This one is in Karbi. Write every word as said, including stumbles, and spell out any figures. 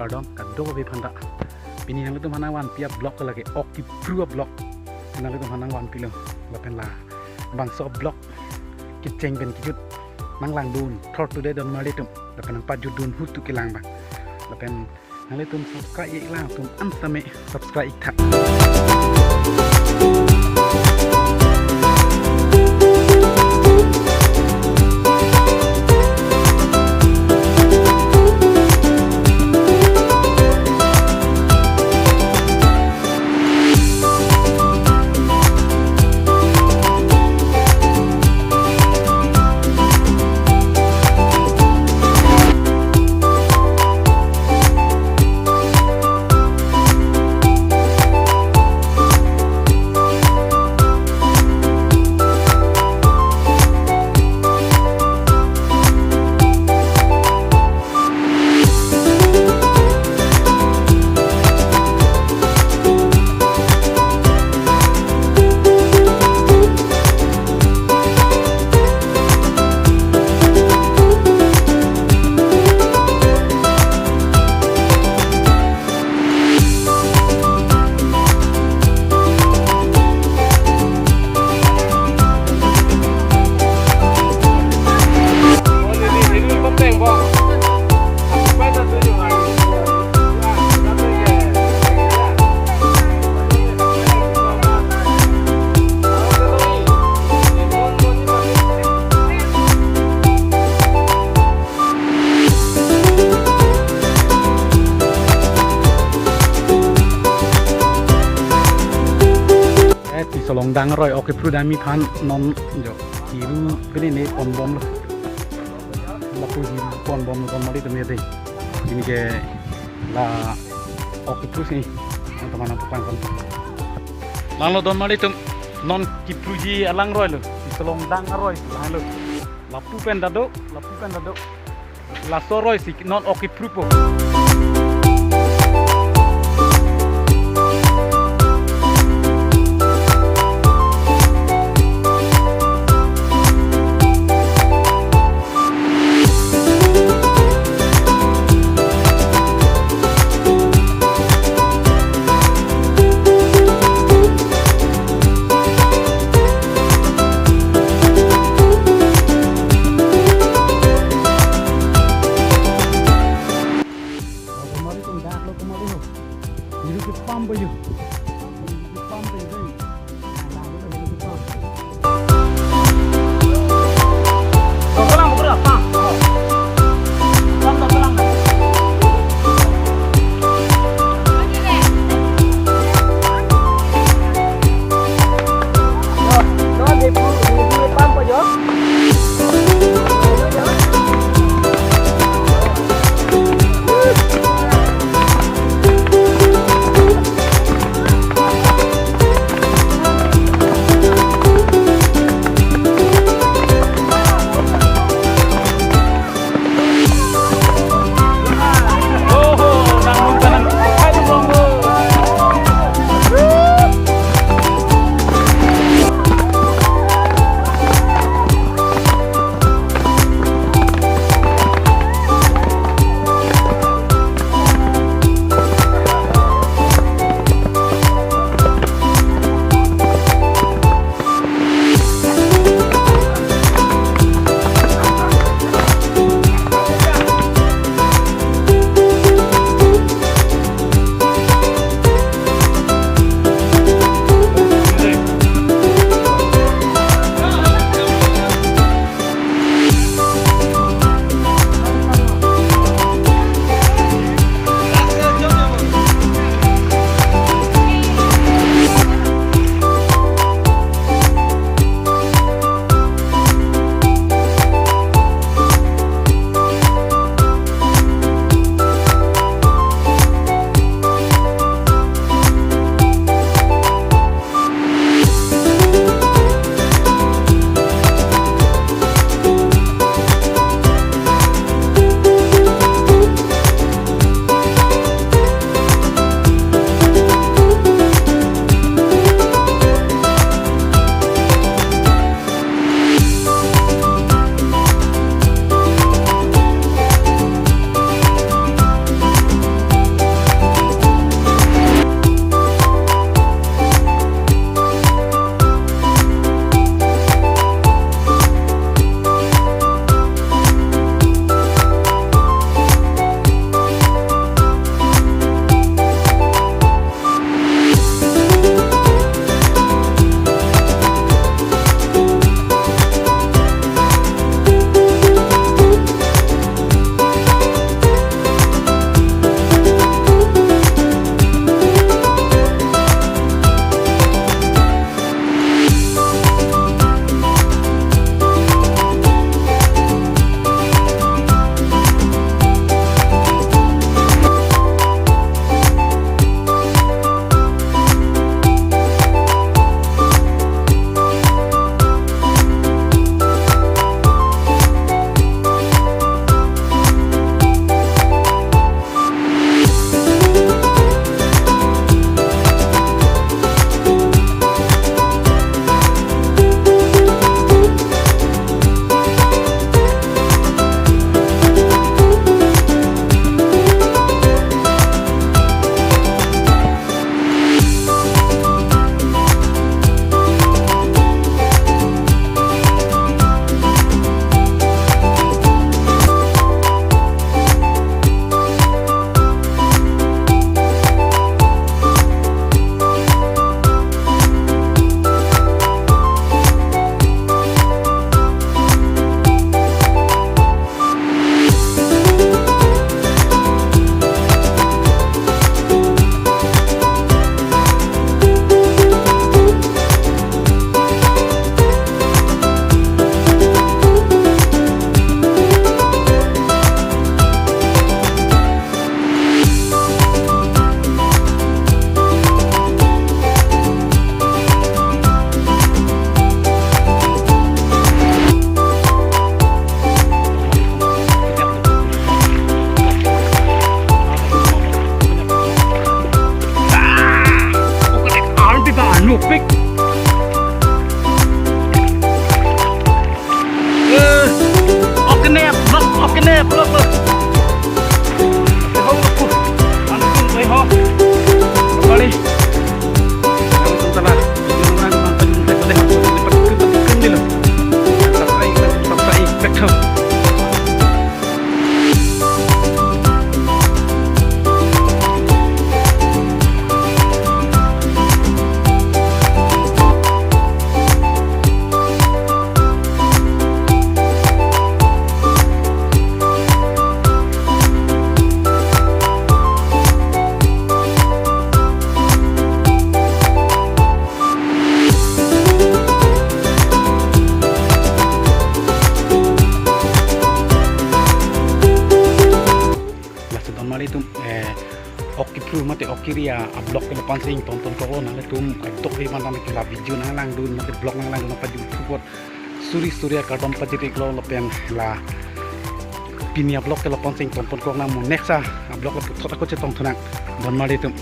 Kardom kadokave aphan ta. Pini nanglitum aphan nangvanpi a-vlog ke lake ok kipru a-vlog nanglitum aphan nangvanpilo. Lapen labangso vlog kecheng pen kejut nanglangdun thor tu de donmarli atum. Lapen nangpajutdun hutu kelang abang. Lapen nanglitum subscribe-ik lang atum an same subscribe-ik tha. Eh, Tisolong dang aroi ok kipru damji aphan non jo hiru pini ne ponbomlo. Lapu hiru ponbomlo donmarli atum ya dei. Pini ke la ok kipru si teman apa pang pang. Langlo donmarli atum non kipruji alang aroilo. Tisolong dang aroi langlo. Lapu pen ta do, lapu pen ta do. Laso aroi si non ok kiprupo. Okiri a-vlog ke lapu-an si ingtonpon koklo, nanglitum kadokave aphan tame ke la video nanglangdun, nang ke vlog nanglangdun nangpajut thupot. Suri suri akardom pajir-iklo lapen la pini a-vlog ke lapu-an si ingtonpon kok nang, mo next a-vlog la puthot ako chetongthunang. Donmarli atum.